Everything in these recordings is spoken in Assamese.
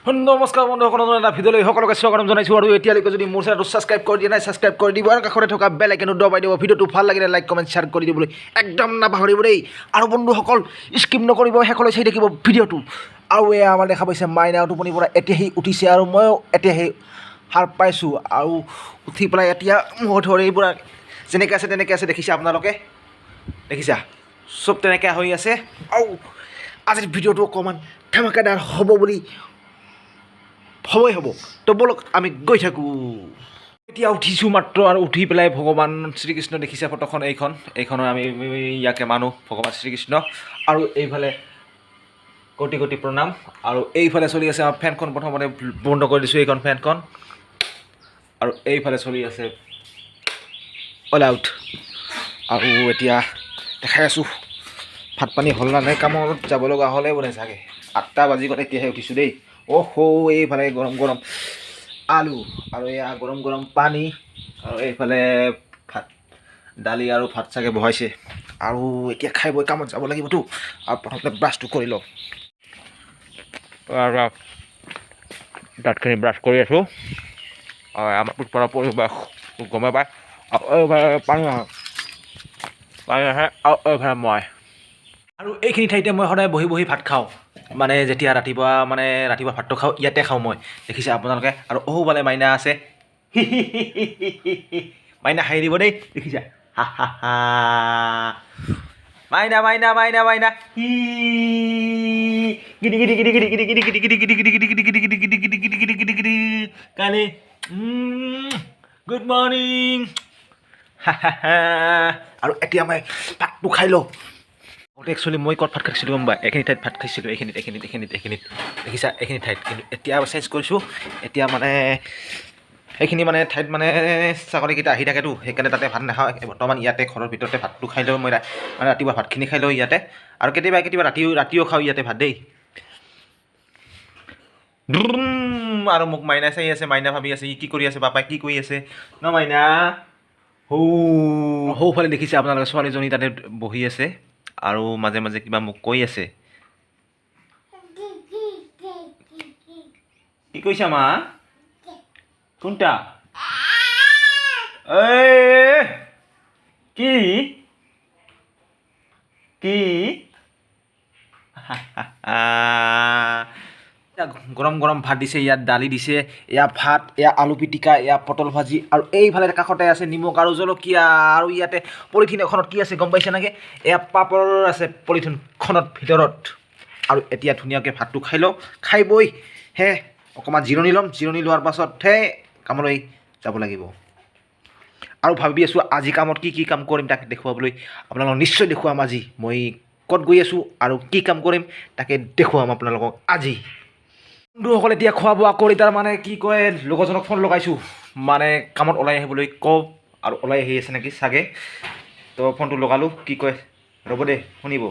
নমস্কাৰ বন্ধুসকল, নতুন এটা ভিডিঅ'লৈ সকলোকে স্বাগতম জনাইছোঁ। আৰু এতিয়ালৈকে যদি মোৰ চেনেলটো ছাবস্ক্ৰাইব কৰি দিয়া নাই, ছাবস্ক্ৰাইব কৰি দিব আৰু কাষতে থকা বেল আইকনটো দবাই দিব। ভিডিঅ'টো ভাল লাগিলে লাইক, কমেণ্ট, শ্বেয়াৰ কৰি দিবলৈ একদম নাপাহৰিব দেই। আৰু বন্ধুসকল, স্কিপ নকৰিব, শেষলৈ চাই থাকিব ভিডিঅ'টো। আৰু এয়া আমাৰ দেখা পাইছে, মাইনা টোপনিৰ পৰা এতিয়াহে উঠিছে আৰু ময়ো এতিয়াহে সাৰ পাইছোঁ। আৰু উঠি পেলাই এতিয়া মুখ ধৰি পূৰা যেনেকৈ আছে তেনেকৈ আছে, দেখিছে আপোনালোকে, দেখিছা চব তেনেকৈ হৈ আছে। আৰু আজিৰ ভিডিঅ'টো অকণমান ধামাকাদাৰ হ'ব বুলি হ'বই হ'ব। তো ব'লক, আমি গৈ থাকোঁ। এতিয়া উঠিছোঁ মাত্ৰ আৰু উঠি পেলাই ভগৱান শ্ৰীকৃষ্ণ দেখিছে ফটোখন, এইখন এইখনৰ আমি ইয়াকে মানো ভগৱান শ্ৰীকৃষ্ণ। আৰু এইফালে কোটি কোটি প্ৰণাম। আৰু এইফালে চলি আছে আমাৰ ফেনখন, প্ৰথমতে বন্ধ কৰি দিছোঁ এইখন ফেনখন। আৰু এইফালে চলি আছে অল আউট। আৰু এতিয়া দেখাই আছোঁ ভাত পানী হ'ল না নাই, কামত যাব লগা হ'লে বোলে চাগে 8টা বাজি গ'ল, এতিয়াহে উঠিছোঁ দেই। অ' এইফালে গৰম গৰম আলু আৰু এয়া গৰম গৰম পানী আৰু এইফালে ভাত, দালি আৰু ভাত চাগে বহাইছে। আৰু এতিয়া খাই বৈ কামত যাব লাগিবতো। আৰু প্ৰথমতে ব্ৰাছটো কৰি লওঁ। আৰু দাঁতখিনি ব্ৰাছ কৰি আছোঁ। আৰু আমাৰ পিছফালৰ পৰিৱেশ গমেই পায়। আৰু এইফালে পানী আহে, পানী আহে। আৰু এইফালে মই আৰু এইখিনি ঠাইতে মই সদায় বহি বহি ভাত খাওঁ। মানে যেতিয়া ৰাতিপুৱা, মানে ৰাতিপুৱা ভাতটো খাওঁ, ইয়াতে খাওঁ মই, দেখিছে আপোনালোকে। আৰু অহৌফালে মাইনা আছে, মাইনা হাঁহি দিব দেই, দেখিছা, হা হা হা। মাইনা মাইনা মাইনা মাইনা, হি গিদি গিদি গিদি গিদি গিদি গিদি গিদি গিদি গিদি গিদি গিদি গিদি গিদি গিদি গিদি গিদি গিদি গিদি কালি। Good morning. আৰু এতিয়া মই ভাতটো খাই লওঁ। আগতে একচুৱেলি মই ক'ত ভাত খাইছিলোঁ গম পাই? এইখিনি ঠাইত ভাত খাইছিলোঁ, এইখিনিত, এইখিনিত, এইখিনিত, এইখিনিত, দেখিছা এইখিনি ঠাইত। কিন্তু এতিয়া চেঞ্জ কৰিছোঁ। এতিয়া মানে সেইখিনি মানে ঠাইত মানে ছাগলীকেইটা আহি থাকেতো, সেইকাৰণে তাতে ভাত নাখাওঁ। বৰ্তমান ইয়াতে ঘৰৰ ভিতৰতে ভাতটো খাই লওঁ মই। মানে ৰাতিপুৱা ভাতখিনি খাই লওঁ ইয়াতে আৰু কেতিয়াবা কেতিয়াবা ৰাতিও খাওঁ ইয়াতে ভাত দেই। আৰু মোক মাইনা চাই আছে। মাইনা ভাবি আছে, ই কি কৰি আছে, পাপাই কি কৰি আছে ন মাইনা? হৌ সৌফালে দেখিছে আপোনালোকে, ছোৱালীজনী তাতে বহি আছে আৰু মাজে মাজে কিবা মোক কৈ আছে। কি কৈছা মা? কোনটা এই কি কি? গৰম গৰম ভাত দিছে, ইয়াত দালি দিছে, এয়া ভাত, এয়া আলু পিটিকা, এয়া পটল ভাজি আৰু এইফালে কাষতে আছে নিমখ আৰু জলকীয়া। আৰু ইয়াতে পলিথিন এখনত কি আছে গম পাইছে নেকি? এয়া পাপৰ আছে পলিথিনখনত ভিতৰত। আৰু এতিয়া ধুনীয়াকৈ ভাতটো খাই লওঁ, খাই বৈ হে অকণমান জিৰণি ল'ম। জিৰণি লোৱাৰ পাছতহে কামলৈ যাব লাগিব। আৰু ভাবি আছোঁ আজি কামত কি কি কাম কৰিম তাক দেখুৱাবলৈ আপোনালোকক নিশ্চয় দেখুৱাম। আজি মই ক'ত গৈ আছোঁ আৰু কি কাম কৰিম তাকে দেখুৱাম আপোনালোকক আজি। বন্ধুসকল, এতিয়া খোৱা বোৱা কৰি তাৰমানে কি কয়, লগৰজনক ফোন লগাইছোঁ, মানে কামত ওলাই আহিবলৈ কওঁ। আৰু ওলাই আহি আছে নেকি চাগে। তো ফোনটো লগালোঁ, কি কয় ৰ'ব দেই, শুনিব।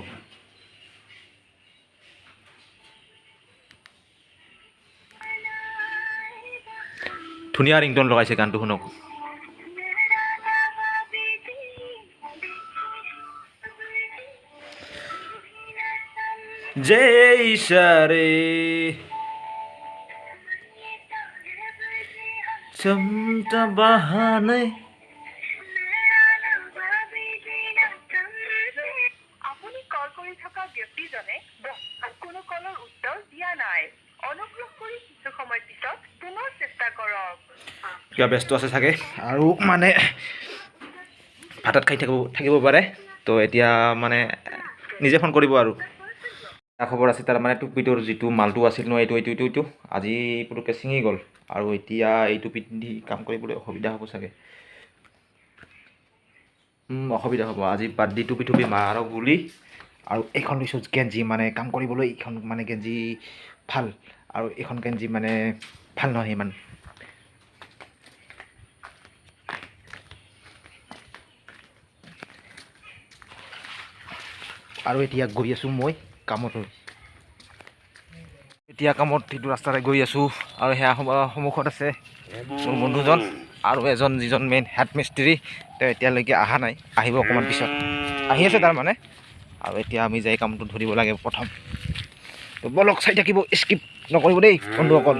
ধুনীয়া ৰিংটন লগাইছে, গানটো শুনক। যে ইশাৰে চমটা বাহানে। আপুনি কল কৰি থকা ব্যক্তিজনে কোনো কলৰ উত্তৰ দিয়া নাই। অনুগ্ৰহ কৰি কিছু সময় পিছত পুনৰ চেষ্টা কৰক। কিবা ব্যস্ত আছে চাগে আৰু মানে ভাতত খাই থাকিব পাৰে। তো এতিয়া মানে নিজে ফোন কৰিব। আৰু এটা খবৰ আছে, তাৰ মানে টুপিটোৰ যিটো মালটো আছিল ন, এইটো এইটো এইটো এইটো আজি পুতুককৈ ছিঙি গ'ল। আৰু এতিয়া এইটো পিন্ধি কাম কৰিবলৈ অসুবিধা হ'ব চাগে। অসুবিধা হ'ব। আজি বাদ দি টুপি টুপি মাৰক বুলি আৰু এইখন লৈছোঁ গেঞ্জি, মানে কাম কৰিবলৈ এইখন মানে গেঞ্জি ভাল আৰু এইখন গেঞ্জি মানে ভাল নহয় ইমান। আৰু এতিয়া গৈ আছোঁ মই কামলৈ। এতিয়া কামত সেইটো ৰাস্তাৰে গৈ আছোঁ আৰু সেয়া সন্মুখত আছে মোৰ বন্ধুজন আৰু এজন যিজন মেইন হেড মিস্ত্ৰী, তেওঁ এতিয়ালৈকে অহা নাই, আহিব অকণমান পিছত, আহি আছে তাৰমানে। আৰু এতিয়া আমি যাই কামটো ধৰিব লাগে প্ৰথম। তো বলক চাই থাকিব, স্কিপ নকৰিব দেই বন্ধুসকল।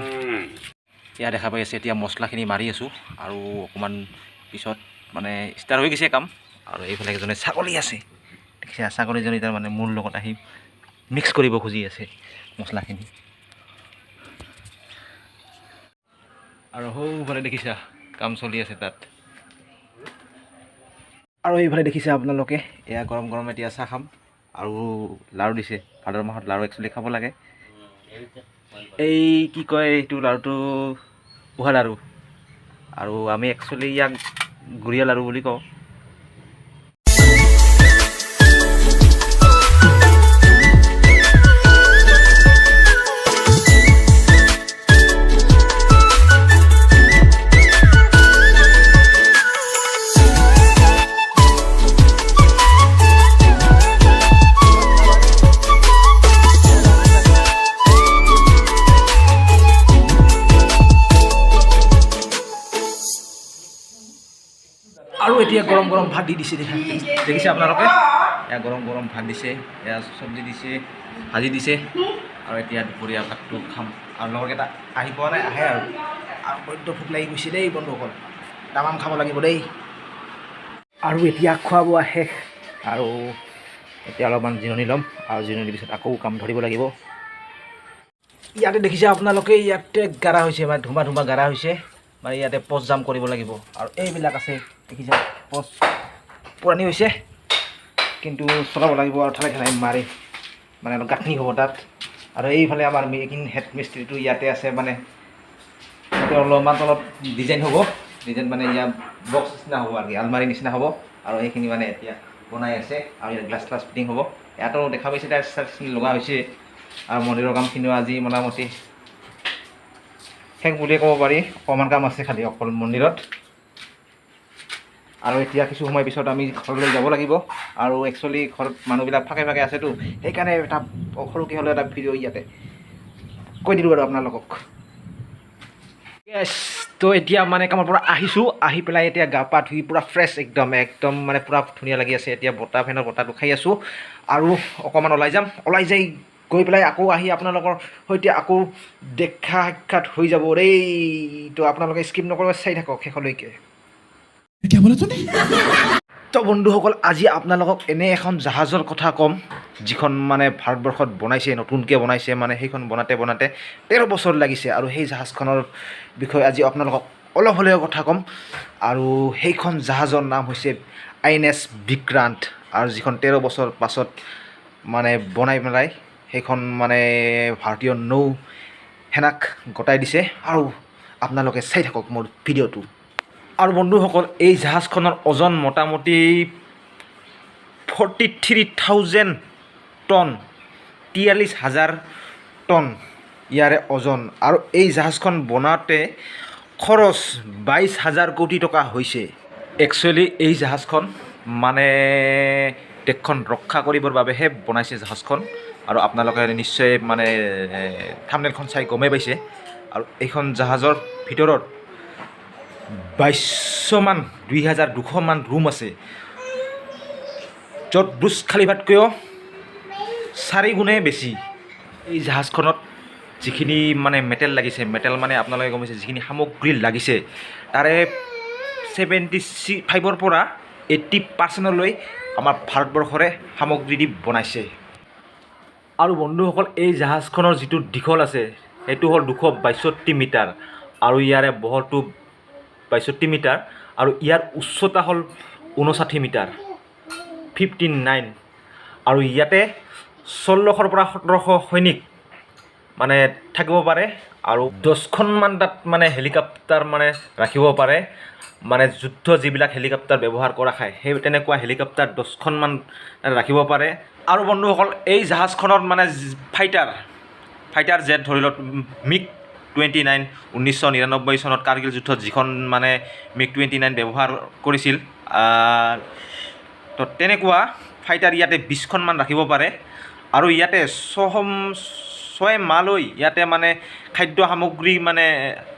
এয়া দেখা পাই আছে, এতিয়া মছলাখিনি মাৰি আছোঁ আৰু অকণমান পিছত মানে ষ্টাৰ্ট হৈ গৈছে কাম। আৰু এইফালে এজনে ছাগলী আছে, দেখিছে, ছাগলীজনী তাৰমানে মোৰ লগত আহি মিক্স কৰিব খুজি আছে মছলাখিনি। আৰু সৌফালে দেখিছা কাম চলি আছে তাত। আৰু এইফালে দেখিছে আপোনালোকে, এয়া গৰম গৰম এতিয়া চাহ খাম আৰু লাড়ু দিছে। ভাদৰ মাহত লাড়ু একচুৱেলি খাব লাগে। এই কি কয় এইটো লাড়ুটো, পোহা লাড়ু, আৰু আমি একচুৱেলি ইয়াক গুড়িয়া লাড়ু বুলি কওঁ। আৰু এতিয়া গৰম গৰম ভাত দি দিছে, দেখিছে আপোনালোকে, এয়া গৰম গৰম ভাত দিছে, এয়া চব্জি দিছে, ভাজি দিছে। আৰু এতিয়া দুপৰীয়া ভাতটো খাম। আৰু লগৰকেইটা আহি পোৱা নাই, আহে আৰু। আৰু বৈদ্য ভোক লাগি গৈছে দেই বন্ধুসকল, তামাম খাব লাগিব দেই। আৰু এতিয়া খোৱা বোৱা শেষ, আৰু এতিয়া অলপমান জিৰণি ল'ম, আৰু জিৰণিৰ পিছত আকৌ কাম ধৰিব লাগিব। ইয়াতে দেখিছে আপোনালোকে, ইয়াতে গাৰা হৈছে, মানে ধুমা ধুমা গাৰা হৈছে, মানে ইয়াতে পষ্ট জাম কৰিব লাগিব। আৰু এইবিলাক আছে দেখিছে, পষ্ট পুৰণি হৈছে কিন্তু চলাব লাগিব, আৰু ঠেলাই ঠেলাই মাৰি মানে অলপ গাঁঠনি হ'ব তাত। আৰু এইফালে আমাৰ মেকিং হেড মিস্ত্ৰীটো ইয়াতে আছে, মানে ইয়াতে অলপমান অলপ ডিজাইন হ'ব, ডিজাইন মানে ইয়াৰ বক্স নিচিনা হ'ব আৰু কি, আলমাৰি নিচিনা হ'ব। আৰু এইখিনি মানে এতিয়া বনাই আছে, আৰু ইয়াত গ্লাছ ক্লাছ ফিটিং হ'ব। ইয়াতো দেখা পাইছে তাত চাৰ্জখিনি লগা হৈছে। আৰু মন্দিৰৰ কামখিনিও আজি মোটামুটি শেষ বুলিয়ে ক'ব পাৰি, অকণমান কাম আছে খালি অকল মন্দিৰত। আৰু এতিয়া কিছু সময় পিছত আমি ঘৰলৈ যাব লাগিব। আৰু একচুৱেলি ঘৰত মানুহবিলাক ফাঁকে ফাঁকে আছেতো, সেইকাৰণে এটা সৰুকৈ হ'লেও এটা ভিডিঅ' ইয়াতে কৈ দিলোঁ আৰু আপোনালোকক। য়েছ, তো এতিয়া মানে কামৰ পৰা আহিছোঁ, আহি পেলাই এতিয়া গা পা ধুই পূৰা ফ্ৰেছ একদম, একদম মানে পূৰা ধুনীয়া লাগি আছে। এতিয়া বতাহ, ফেনৰ বতাহটো খাই আছোঁ। আৰু অকণমান ওলাই যাম, ওলাই যাই গৈ পেলাই আকৌ আহি আপোনালোকৰ সৈতে আকৌ দেখা সাক্ষাৎ হৈ যাব দেই। তো আপোনালোকে স্কিপ নকৰিব, চাই থাকক শেষলৈকে। क्या बोला तूने? তো বন্ধুসকল, আজি আপোনালোকক এনে এখন জাহাজৰ কথা ক'ম, যিখন মানে ভাৰতবৰ্ষত বনাইছে, নতুনকৈ বনাইছে, মানে সেইখন বনাওঁতে বনাওঁতে 13 বছৰ লাগিছে। আৰু সেই জাহাজখনৰ বিষয়ে আজি আপোনালোকক অলপ হ'লেও কথা ক'ম। আৰু সেইখন জাহাজৰ নাম হৈছে INS Vikrant. আৰু যিখন 13 বছৰ পাছত মানে বনাই পেলাই সেইখন মানে ভাৰতীয় নৌ সেনাক গতাই দিছে। আৰু আপোনালোকে চাই থাকক মোৰ ভিডিঅ'টো। আৰু বন্ধুসকল, এই জাহাজখনৰ ওজন মোটামুটি 43,000 টন, 43,000 টন ইয়াৰে ওজন। আৰু এই জাহাজখন বনাওঁতে খৰচ 22,000 কোটি টকা হৈছে। একচুৱেলি এই জাহাজখন মানে দেশখন ৰক্ষা কৰিবৰ বাবেহে বনাইছে জাহাজখন। আৰু আপোনালোকে নিশ্চয় মানে থাম্বনেইলখন চাই গমেই পাইছে। আৰু এইখন জাহাজৰ ভিতৰত 2200মান, 2200মান ৰুম আছে, য'ত বুৰ্জ খালিফাতকৈও 4 গুণে বেছি। এই জাহাজখনত যিখিনি মানে মেটেল লাগিছে, মেটেল মানে আপোনালোকে গম পাইছে, যিখিনি সামগ্ৰী লাগিছে, তাৰে 75ৰ পৰা 80%লৈ আমাৰ ভাৰতবৰ্ষৰে সামগ্ৰী দি বনাইছে। আৰু বন্ধুসকল, এই জাহাজখনৰ যিটো দীঘল আছে সেইটো হ'ল 262 মিটাৰ, আৰু ইয়াৰে বহলটো 62 মিটাৰ, আৰু ইয়াৰ উচ্চতা হ'ল 59 মিটাৰ, 59। আৰু ইয়াতে 1600ৰ পৰা 1700 সৈনিক মানে থাকিব পাৰে, আৰু 10খনমান তাত মানে হেলিকপ্টাৰ মানে ৰাখিব পাৰে, মানে যুদ্ধ যিবিলাক হেলিকপ্টাৰ ব্যৱহাৰ কৰা খায় সেই তেনেকুৱা হেলিকপ্টাৰ 10খনমান ৰাখিব পাৰে। আৰু বন্ধুসকল, এই জাহাজখনত মানে ফাইটাৰ জেট ধৰি লওক মিগ 29, 1999 চনত কাৰ্গিল যুদ্ধত যিখন মানে মিগ 29 ব্যৱহাৰ কৰিছিল, তো তেনেকুৱা ফাইটাৰ ইয়াতে 20খনমান ৰাখিব পাৰে। আৰু ইয়াতে 6 মাহলৈ ইয়াতে মানে খাদ্য সামগ্ৰী মানে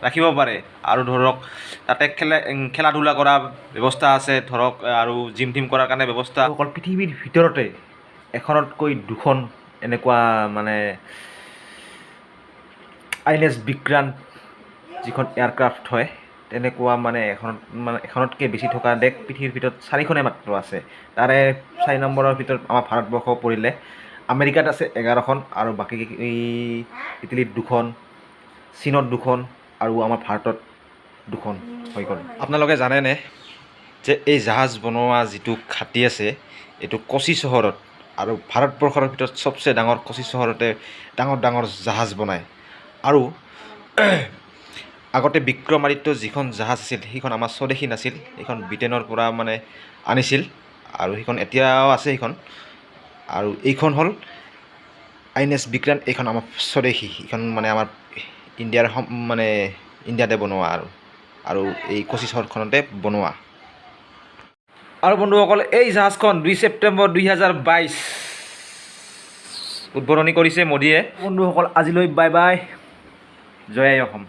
ৰাখিব পাৰে। আৰু ধৰক তাতে খেলা ধূলা কৰা ব্যৱস্থা আছে, ধৰক আৰু জিম টিম কৰাৰ কাৰণে ব্যৱস্থা। অকল পৃথিৱীৰ ভিতৰতে এখনতকৈ দুখন এনেকুৱা মানে আইএনএছ বিক্ৰান্ত যিখন এয়াৰক্ৰাফ্ট হয়, তেনেকুৱা মানে এখনত মানে এখনতকৈ বেছি থকা দেশ পৃথিৱীৰ ভিতৰত চাৰিখনে মাত্ৰ আছে। তাৰে 4 নম্বৰৰ ভিতৰত আমাৰ ভাৰতবৰ্ষ পৰিলে। আমেৰিকাত আছে 11খন আৰু বাকী এই ইটালীত দুখন, চীনত দুখন আৰু আমাৰ ভাৰতত দুখন হৈ গ'ল। আপোনালোকে জানেনে যে এই জাহাজ বনোৱা যিটো ঘাটি আছে, এইটো কোচি চহৰত আৰু ভাৰতবৰ্ষৰ ভিতৰত চবচে ডাঙৰ কোচি চহৰতে ডাঙৰ ডাঙৰ জাহাজ বনায়। আৰু আগতে বিক্ৰমাদিত্য যিখন জাহাজ আছিল, সেইখন আমাৰ স্বদেশী নাছিল। সেইখন ব্ৰিটেইনৰ পৰা মানে আনিছিল আৰু সেইখন এতিয়াও আছে সেইখন। আৰু এইখন হ'ল আইএনএছ বিক্ৰান্ত। এইখন আমাৰ স্বদেশী। এইখন মানে আমাৰ ইণ্ডিয়াৰ মানে ইণ্ডিয়াতে বনোৱা আৰু আৰু এই কোচি চহৰখনতে বনোৱা। আৰু বন্ধুসকল, এই জাহাজখন 2 ছেপ্টেম্বৰ 2022 উদ্বোধনী কৰিছে মোদীয়ে। বন্ধুসকল, আজিলৈ বাই বাই। জয় আই অসম।